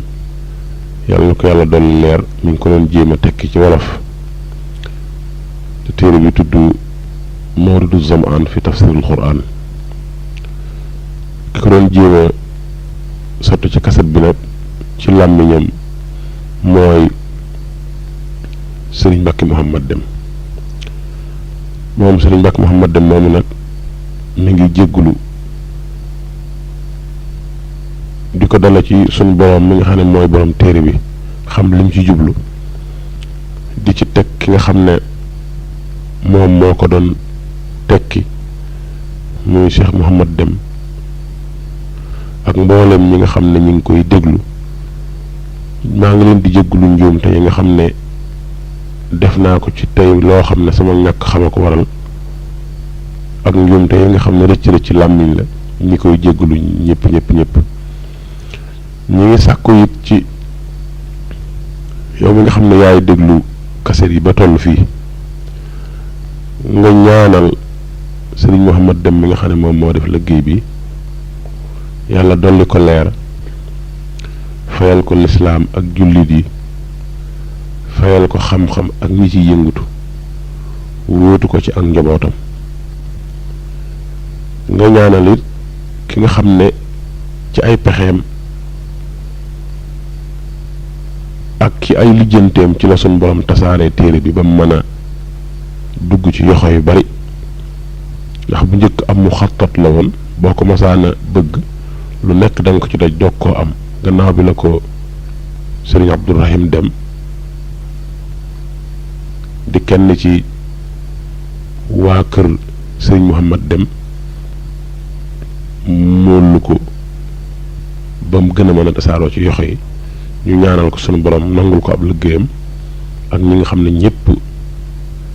yàlla na ko yàlla dolli leer mi ngi ko doon jéem a tekki ci wolof te téere bi tudd Mawridu Zamaan fi tafsirul Quraan ki ko doon jéem a sotti ci kaset bi nag ci làmmiñam mooy sëriñ Mbàkke Mouhamadou Deme moom sëriñ Mbàkke Mouhamadou Deme moomu nag mi ngi jéggulu di ko dala ci suñ borom mi nga xam ne mooy borom téere bi xam lim ci jublu di ci teg ki nga xam ne moom moo ko doon tekki muy Cheikh Mouhamadou Deme ak mboolem ñi nga xam ne ñu ngi koy déglu maa ngi leen di jéggulu njuum te yi nga xam ne def naa ko ci tey loo xam ne sama ñàkk xama ko waral ak njuumte yi nga xam ne rëcc làmmiñ la ñi koy jéggulu ñëpp ñi ngi sàkku it ci yow mi nga xam ne yaay déglu kaset yi ba toll fii nga ñaanal sëriñ Mouhamadou Deme mi nga xam ne moom moo def liggéey bi yàlla dolli ko leer fayal ko lislaam ak jullit yi fayal ko xam-xam ak ñi ci yëngutu wóotu ko ci ak njabootam nga ñaanal it ki nga xam ne ci ay pexeem ak ki ay lijjanteem ci la suñ borom tasaaree téere bi ba mu mën a dugg ci yoxo yu bari ndax bu njëkk am mu xattat la woon boo ko masaana bëgg lu nekk danga ko ci daj doog koo am gannaaw bi la ko sëriñ Abdourahim Deme di kenn ci waa kër sëriñ Mouhamadou Deme moolu ko ba mu gën a mën a tasaaroo ci yoxo yi ñu ñaanal ko sunu borom nangul ko ab liggéeyam ak ñi nga xam ne ñëpp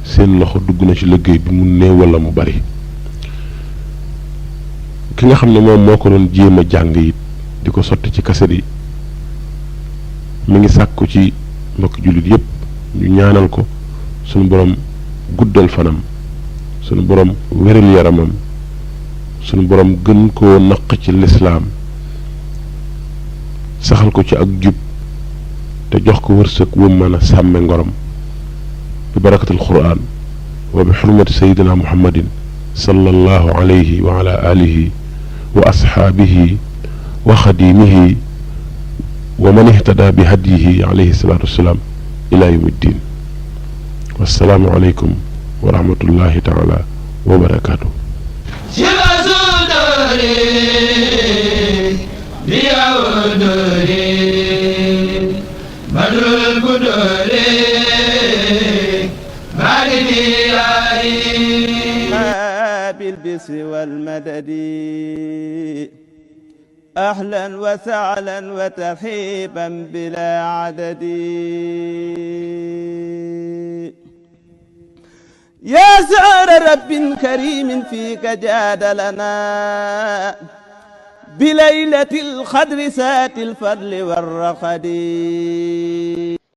seen loxo dugg na ci liggéey bi mu néew wala mu bari ki nga xam ne moom moo ko doon jéem a jàng it di ko sotti ci kaset yi mi ngi sàkku ci mbokki jullit yëpp ñu ñaanal ko sunu borom guddal fanam sunu borom wéral yaramam sunu borom gën koo naq ci lislaam saxal ko ci ak jub te jox ko wërsëg wu mën a sàmme ngorom bi barakatul quraan wa bi xurmati sayidina muhammadin sallallahu alayhi wa ala alihi wa ashaabihi wa xadimihi wa man ihtada bi hadiyihi alayhi salaatu wassalaam ila yawmi ddin wassalaamu aleykum wa rahmatullahi taala wa barakaatu بالبسر والمدد أهلا وسهلا وترحيبا بلا عدد يا سعر رب كريم فيك جاد لنا بليلة القدر سات الفضل والرقد